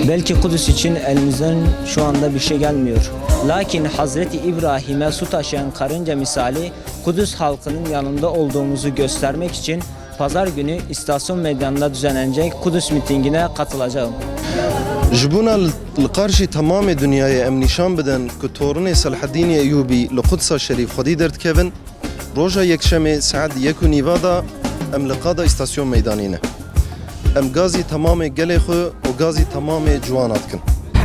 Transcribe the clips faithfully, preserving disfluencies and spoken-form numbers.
Belki Kudüs için elimizden şu anda bir şey gelmiyor. Lakin Hazreti İbrahim'e su taşıyan karınca misali Kudüs halkının yanında olduğumuzu göstermek için pazar günü istasyon meydanında düzenlenecek Kudüs mitingine katılacağım. Ji bona li, li qarşî temamê dinyayê em nîşan bidin ku torinê Selaheddînê Eyûbî li Qudsa Şerîf xwedî derdikevin, roja Yekşemê saet yek û nîva de em li qada îstasyon meydanî ne. Em gazî temamê gelê xwe û gazî temamê ciwana dikin.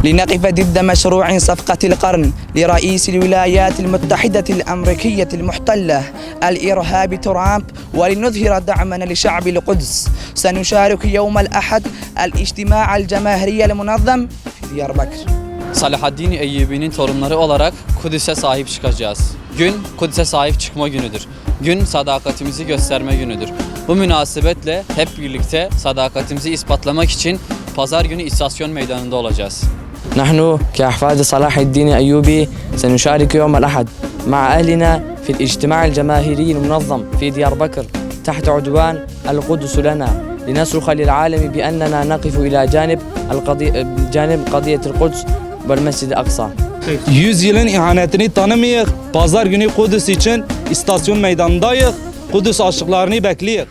لنقف ضد مشروع صفقة القرن لرئيس الولايات المتحدة الأمريكية المحتلة الإرهابي ترامب ولنظهر دعمنا لشعب القدس. سنشارك يوم الأحد الاجتماع الجماهيري المنظم في ديار بكر. Selahaddin Eyyubi'nin torunları olarak Kudüs'e sahip çıkacağız. Gün Kudüs'e sahip çıkma günüdür. Gün sadakatimizi gösterme günüdür. Bu münasebetle hep birlikte sadakatimizi ispatlamak için pazar günü istasyon meydanında olacağız. نحن كأحفاد صلاح الدين أيوبي سنشارك يوم الأحد مع أهلنا في الاجتماع الجماهيري المنظم في ديار بكر تحت عنوان القدس لنا، لنصرخ للعالم بأننا نقف إلى جانب القضي-، جانب قضية القدس والمسجد الأقصى. Yüzyılın ihanetini tanımayıq. Pazar günü Kudüs için istasyon meydanındayıq. Kudüs aşıklarını bekleyik.